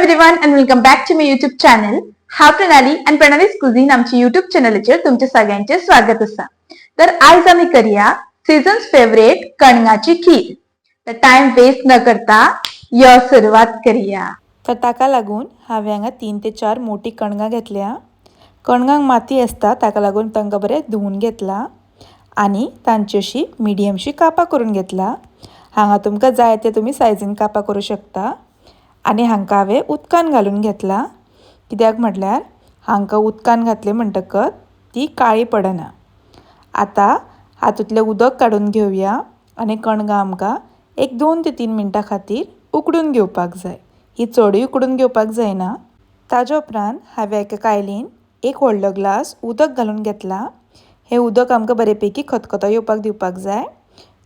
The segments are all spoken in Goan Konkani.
Everyone and welcome back to my YouTube channel. हांव प्रणाली आनी प्रणाली's कुझीन आमच्या युट्यूब चॅनलाचेर तुमचे सगळ्यांचे स्वागत आसा. तर आयज आमी करया सीझन्स फेवरेट कणगाची खीर. तर टाइम वेस्ट न करता यो सुरवात करया. तर ताका लागून हांवें हांगा 3 ते 4 मोटी कणगां घेतल्या. कणगांक माती आसता, ताका लागून तांकां बरें धुवून घेतलां आनी तांची अशी मिडियमशी कापां करून घेतला. हांगा तुमकां जाय ते तुमी सायजीन कापां करूं शकता. आनी हांकां हांवें उदकान घालून घेतलां, कित्याक म्हटल्यार हांकां उदकान घातलें म्हणटकच ती काळी पडना. आतां हातूंतलें उदक काडून घेवया आनी कणगां आमकां एक 2 ते 3 मिनटां खातीर उकडून घेवपाक जाय. ही चडूय उकडून घेवपाक जायना. ताज्या उपरांत हांवें एका कायलीन एक व्हडलो ग्लास उदक घालून घेतला. हें उदक आमकां बरेपैकी खतखतो येवपाक दिवपाक जाय.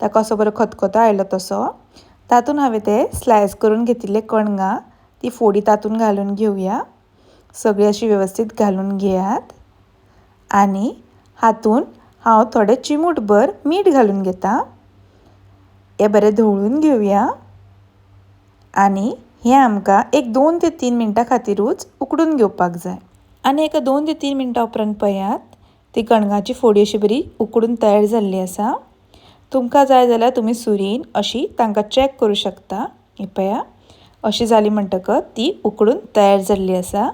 ताका असो बरो खतखतो आयलो तसो तातूंत हांवें ते स्लायस करून घेतिल्ले कणगां ती फोडी तातूंत घालून घेवया. सगळी अशी वेवस्थीत घालून घेयात आनी हातूंत हांव थोडें चिमूटभर मीठ घालून घेता. हें बरें धवळून घेवया आनी हें आमकां एक 2 ते 3 मिनटां खातीरूच उकडून घेवपाक जाय. आनी एका 2 ते 3 मिनटां उपरांत पळयात, ती कणगाची फोडी अशी बरी उकडून तयार जाल्ली आसा. तुमकां जाय जाल्यार तुमी सुरीन अशी तांकां चॅक करूं शकता. ही पळया, अशी जाली म्हणटकच ती उकडून तयार जाल्ली आसा.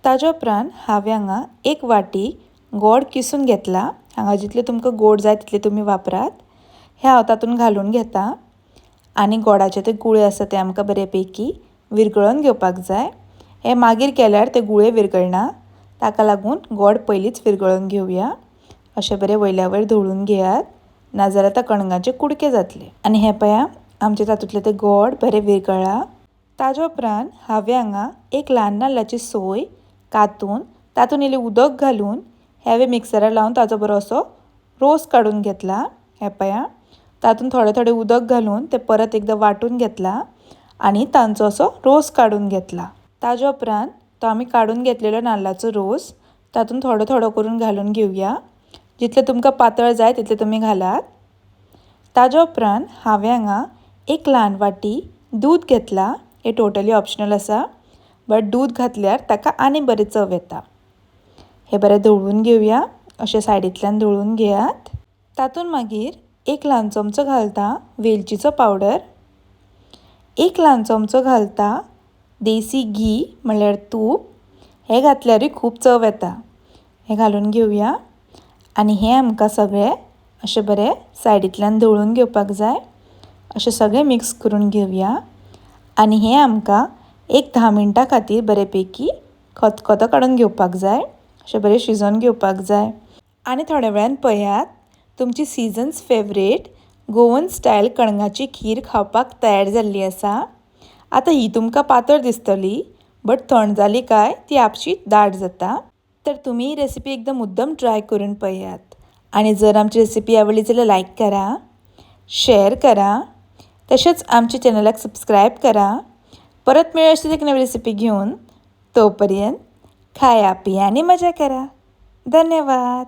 ताज्या उपरांत हांवें हांगा एक वाटी गोड किसून घेतला. हांगा जितलें तुमकां गोड जाय तितलें तुमी वापरात. हें हांव तातूंत घालून घेता आनी गोडाचे ते गुळे आसा ते आमकां बरेपैकी विरगळोवन घेवपाक जाय. हें मागीर केल्यार ते गुळे विरगळना, ताका लागून गोड पयलींच विरगळोवन घेवया. अशें बरें वयल्या वयर धवळून घेयात, नाजाल्यार आतां कणगाचे कुडके जातले. आनी हें पळया, आमचे तातूंतलें तें गोड बरें विरगळ्ळां. ताज्या उपरांत हांवें हांगा एक ल्हान नाल्लाची सोय कातून तातूंत इल्लें उदक घालून हें हांवें मिक्सरार लावन ताजो बरो असो रोस काडून घेतला. हें पळया, तातूंत थोडें थोडें उदक घालून तें परत एकदां वांटून घेतला आनी तांचो असो रोस काडून घेतला. ताज्या उपरांत तो आमी काडून घेतलेलो नाल्लाचो रोस तातूंत थोडो थोडो करून घालून घेवया. जितलें तुमकां पातळ जाय तितलें तुमी घालात. ताज्या उपरांत हांवें हांगा एक ल्हान वाटी दूद घेतला. हें टोटली ऑप्शनल आसा, बट दूद घातल्यार ताका आनी बरी चव येता. हें बरें धवळून घेवया. अशें सायडींतल्यान धवळून घेयात. तातूंत मागीर एक ल्हान चमचो घालता वेलचीचो पावडर, एक ल्हान चमचो घालता देसी घी म्हणल्यार तूप. हें घातल्यारूय खूब चव येता. हें घालून घेवया आनी हें आमकां सगळें अशें बरें सायडींतल्यान धवळून घेवपाक जाय. अशें सगळें मिक्स करून घेवया आनी हें आमकां एक 10 मिनटां खातीर बरेपैकी खतखतो काडून घेवपाक जाय. अशें बरें शिजोवन घेवपाक जाय. आनी थोड्या वेळान पळयात, तुमची सीजन्स फेवरेट गोवन स्टायल कणगाची खीर खावपाक तयार जाल्ली आसा. आतां ही तुमकां पातळ दिसतली, बट थंड जाली काय ती आपशी दाट जाता. तर तुमी ही रेसिपी एकदम मुद्दम ट्राय करून पळयात. आनी जर आमची रेसिपी आवडली जाल्यार लायक करा, शेअर करा, तशेंच आमच्या चॅनलाक सबस्क्रायब करा. परत मेळूया अशीच एक नवी रेसिपी घेवन. तोपर्यंत खाया पिया आनी मजा करा. धन्यवाद.